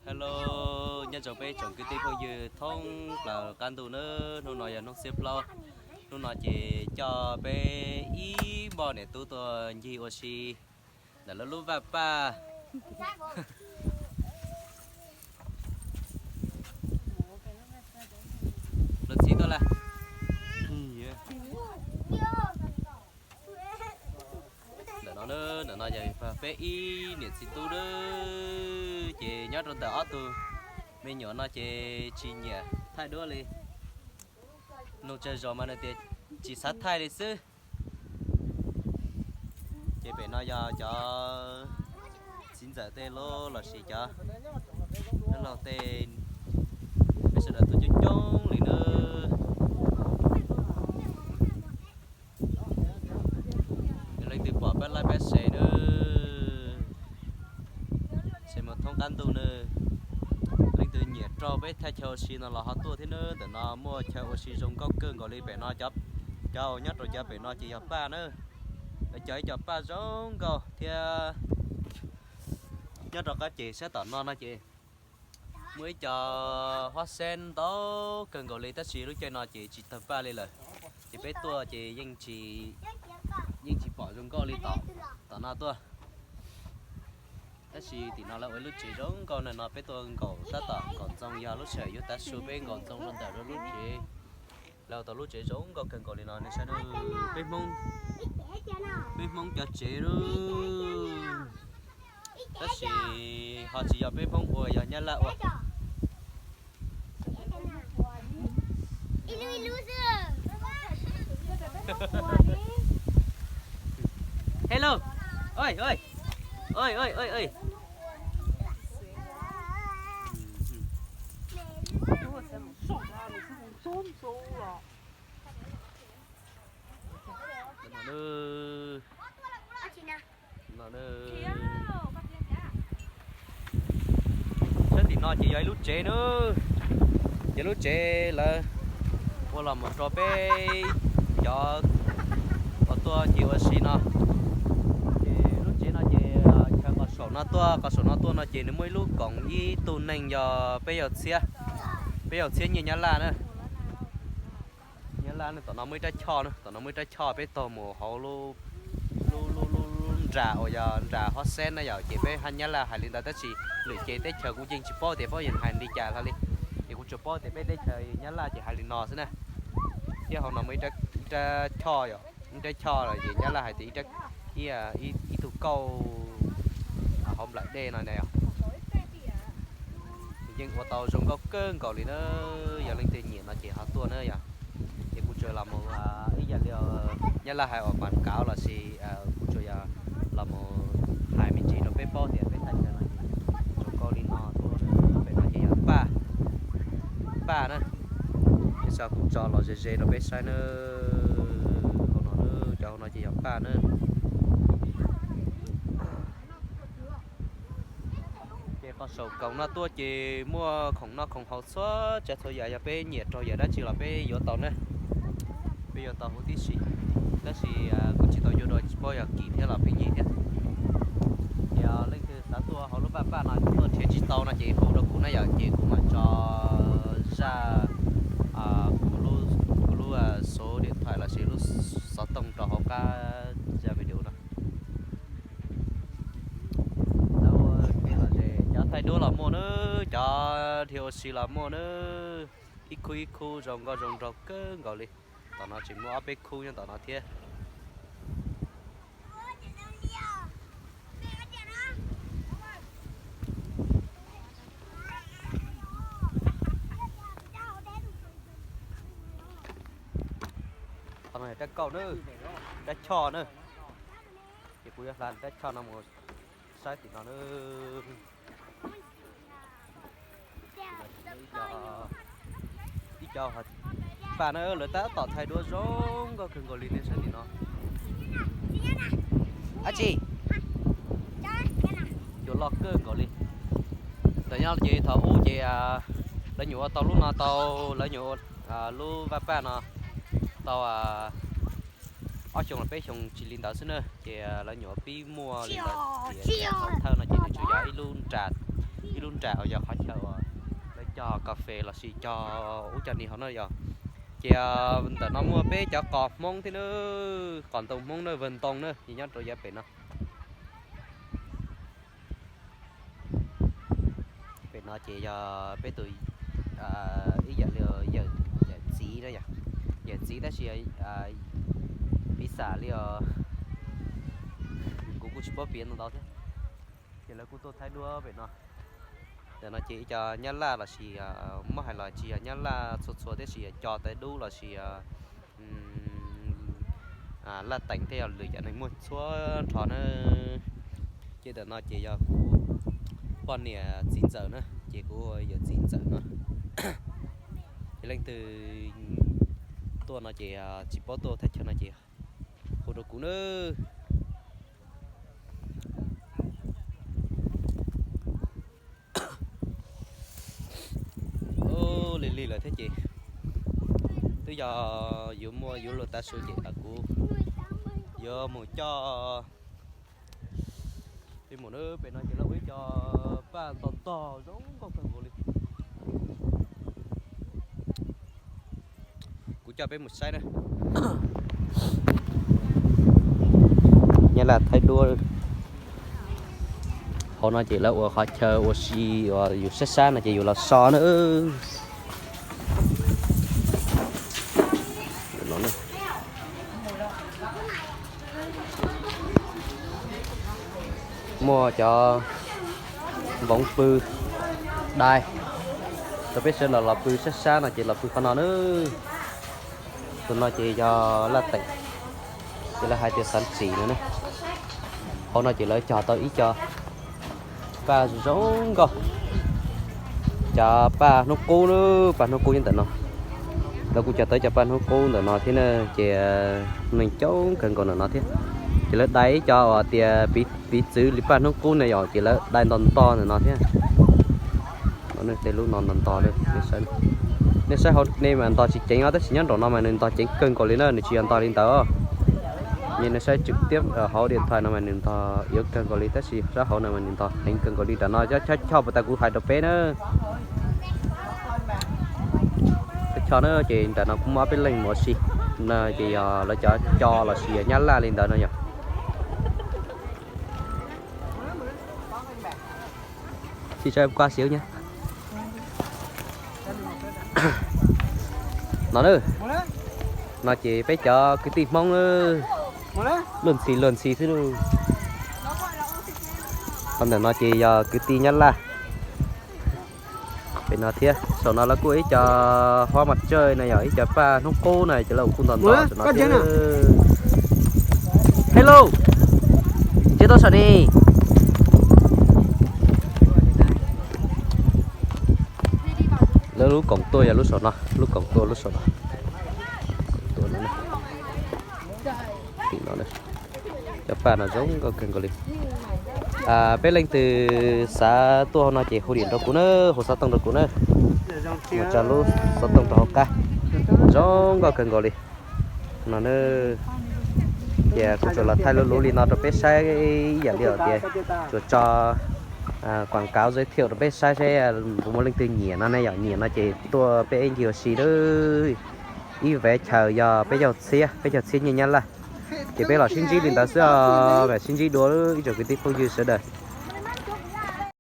Hello, nyob zoo peb tsoom kwv tij phooj ywg thoob plaws qab ntuj nawb. Hnub no yog hnub xiab plaub. Hnub no ces coj peb ib npoj niam tub tuaj ncig ua si ntawm lawv lub vaj paj. Luag txhib tuaj lawm. Ntawm no, ntawm no yog peb ib niam txiv tub nawb. Ces nyob rau ntawm ob tug me nyuam no ces tsis nyiam thaij duab li. Nug tsawg zaus mas nws tias tsis xav thaij li xwb. Ces pem no yog cov txiv ntxawm tej lub lossis cov dab laug tej, peb sawv daws tuaj coob coob li nawb. Yog leej twg pom pab like pab share nawb. Share mus thoob qab ntuj nawb. Leej twg nyiam raug peb thaij chaw ua si no los ho tuaj thiab nawb. Ntawm no muaj chaw ua si zoo nkauj kawg nkaus li pem no. Cov, cov nyob rau cov pem no ces yog paj nawb. Lawv cog ib co paj zoo nkauj thiab. Nyob rau qab ces sab tom no no ces muaj ib co hab xeb ntau kawg nkaus li tab sis lub caij no ces tsis tawg paj li lawm. Ces peb tuaj ces yeej tsis, yeej tsis pom zoo nkauj li tom, tom no tuaj. Tab sis tim no lawv ua ib lub tsev zoo nkauj na, no peb tuaj nkaum tab tom nkaum ntxoo, yog lub sij hawm yuav tav su peb nkaum ntxoo rau ntawm lub tsev. Lawv tau lub tsev zoo nkauj kawg nkaus li no, nej saib nawb, peb Hmoob, peb Hmoob cov tsev lub. Tab sis ho tsis yog peb Hmoob ua, yog Nyab Laj ua. Hello. Oi, oi. Oi, oi, oi, oi. Saib tim no ces yog ib lub tsev nawb. Ces lub tsev lawv ua los mus rau peb cov uas tuaj ncig ua si no. Ces lub tsev no ces chaw qhov saum no tuaj, qhov saum no tuaj no ces nws muaj ib lub koom ib tug neeg yog peb yau txhiab, peb yau txhiab nyiaj Nyab Laj na. Nyab Laj na, tom no muaj ib rab choj na, tom no muaj ib rab choj peb taug mus hauv lub, lub, lub nra uas yog nra hab xeb na yom, ces peb hab Nyab Laj hais li ntawd tab sis lwm ces teb chaws kuv yeej tsis paub tias pab yog hais li cas hlo li. Ces kuv tsuas paub tias peb teb chaws Nyab Laj ces hais li no xwb na. Thiab hauv no muaj ib rab choj yom, ib rab choj los ces Nyab Laj hais tias ib, ib tug kauj hauv nplawm dej no na yom. Yeej ua tau zoo nkauj kawg nkaus li na. Yog leej twg nyiam no ces ho tuaj na yom. Ces kuv tsuas los mus ib yam li Nyab Laj hais uas quảng cáo lossis kuv tsuas yog los mus hais me ntsis rau peb paub tias peb thaj chaw no zoo nkauj li no tuaj. Pem no ces yog paj, paj na. Peb saib kuv tso los ze ze rau peb saib na. Hauv no, cov hauv no ces yog paj na. Ces qhov saum koom no tuaj ces muaj khoom noj khoom haus txhua tsav txhua yam, yog peb nyiam raug yam dab tsi los peb yuav tau na. Peb yuav tau huv tib si, tab sis kuv tsis tau yuav dua tsis paub yog kim thiab los peb nyiam thiab. Ces leej twg xav tuaj hauv lub paj paj no tuaj nrhiav tsis tau no ces hu rau kuv na yom, ces kuv mam tso zaj kuv lub, kuv lub số điện thoại lossis lub xov tooj rau hauv qab zaj video no. Cov thaij duab los muaj nawb, cov dhia ua si los muaj nawb, ib khub ib khub zoo nkauj zoo nraug kawg nkaus li. Tom no tseem muaj ob peb khub nyob tom no thiab. Qhov no yog rab kauj na, rab choj na. Ces kuv yuav hla rab choj no mus saib tim no na. Ib co paj na, lawv tab tom thaij duab zoo nkauj kawg nkaus li nej saib tim no. Ab tsi, cua loj kawg nkaus li. Ntawm nyob ces thaum ub ces lawv nyuam ua tau lub no tau, lawv nyuam ua lub vaj paj no tau ob xyoos los peb xyoos tsis li ntawd xwb na, ces lawv nyuam pib muaj li ntawd tias thawj no ces nws tsuas yog ib lub nra, ib lub nram uas yog qhov chaw uas lawv cog kas fes lossis cog ub cog ni hauv na yog. Ces ntawm no muaj peb cov qos Hmoob thiab na, qos ntoo Hmoob na, vawg ntoo na, ces nyob rau yav pem no. Pem no ces yog peb tus ib yam li yawm txiv na yom, yawm txiv tab sis piv xam li os, kuv kuj tsis paub piav ntau ntau thiab. Ces lawv kuj tuaj thaij duab pem no. Ntawm no ces ib co nyab laj lossis muab hais los tsis yog nyab laj txhua txhua tab sis yog co tawv dub lossis laj teem thiab yog lwm yam neeg muaj txhua nrho na. Ces ntawm no ces yog kuv poj niam txiv ntxawm na, ces kuv yawm txiv ntxawm no. Ces leej twg tuaj no ces tsis paub tuaj thaj chaw no ces hu rau kuv na. Lig lig lawm thiab ces twb yog yuav muaj yuav luag tav su ces kuv yuav mus coj peb mus na. Pem no ces lawv ua ib co paj ntog ntog zoo nkauj kawg nkaus li. Kuv coj peb mus saib na. Nyab laj thaij duab. Hauv no ces lawv ua qhov chaw ua si uas yus sab sab no ces yus los so na. Muaj cov npoov pw dai rau peb sawv daws los pw sab sab no ces los pw qhov no na. Tus no ces yog laj teem, ces lawv hais tias xav txim no na. Hauv no ces lawv cog tau ib co paj zoo nkauj, cov paj hnub qub na, paj hnub qub nyob ntawm no. Lawv kuj cog tau ib co paj hnub qub ntawm no thiab na, ces neeg coob kawg nkaus ntawm no thiab. Ces lawv dai ib co uas tias piv txwv li paj hnub qub na yom, ces lawv dai ntog ntog ntawm no thiab. Tej lub no ntog ntog, nej saib hauv nej mas ntog tsis ceev os, tab sis nyob nraum no mas nws ntog ceev kawg nkaus li na, nws tsis yog ntog li ntawd. Yog nej saib tswm tiab hauv diam thais no mas nws ntog yuav kawg nkaus li, tab sis sab hauv no mas nws ntog heev kawg nkaus li. Nram no cov choj puas tas kuv hais rau peb na. Cov choj na ces nram no kuj muaj ob peb leeg mus ua si, ces yog lawv cov co lossis yog nyab laj li ntawd no yom. Tsis saib kuj xyov nyab no na. No ces peb cov kwv tij Hmoob na, luag ntxhi luag ntxhi xwb lauj. Qhov ntawm no ces yog kwv tij nyab laj. Pem no thiab, saum no lawv kuj ib co huab mas tsawj no yog ib co paj hnub qub na, ces lawv kuj ntog ntog saum no thiab. Hello, nce tuaj saum ni. Lawv lub koom tuaj yog lub saum no, lub koom tuaj lub saum no. Tim no, cov paj no zoo nkauj kawg nkaus li. Peb leej twg xav tuaj hauv no ces hu diam rau kuv na, hu xov tooj rau kuv na. Mus tsa lub xov tooj rau hauv qab, zoo nkauj kawg nkaus li. No na, ces kuv tsuas los thaij lub lub li no rau peb saib ib yam li os tias tsuas tso quảng cáo giới thiệu rau peb saib seb puas muaj leej twg nyiam no ne yom. Nyiam no ces tuaj peb ib ncig ua si na. Ib vé chaws yog peb caug txhiab, peb caug txhiab nyiaj Nyab Laj. Ces peb los sib ntsib li ntawd xwb os, sib ntsib dua ib tsoom kwv tij phooj ywg sawv daws.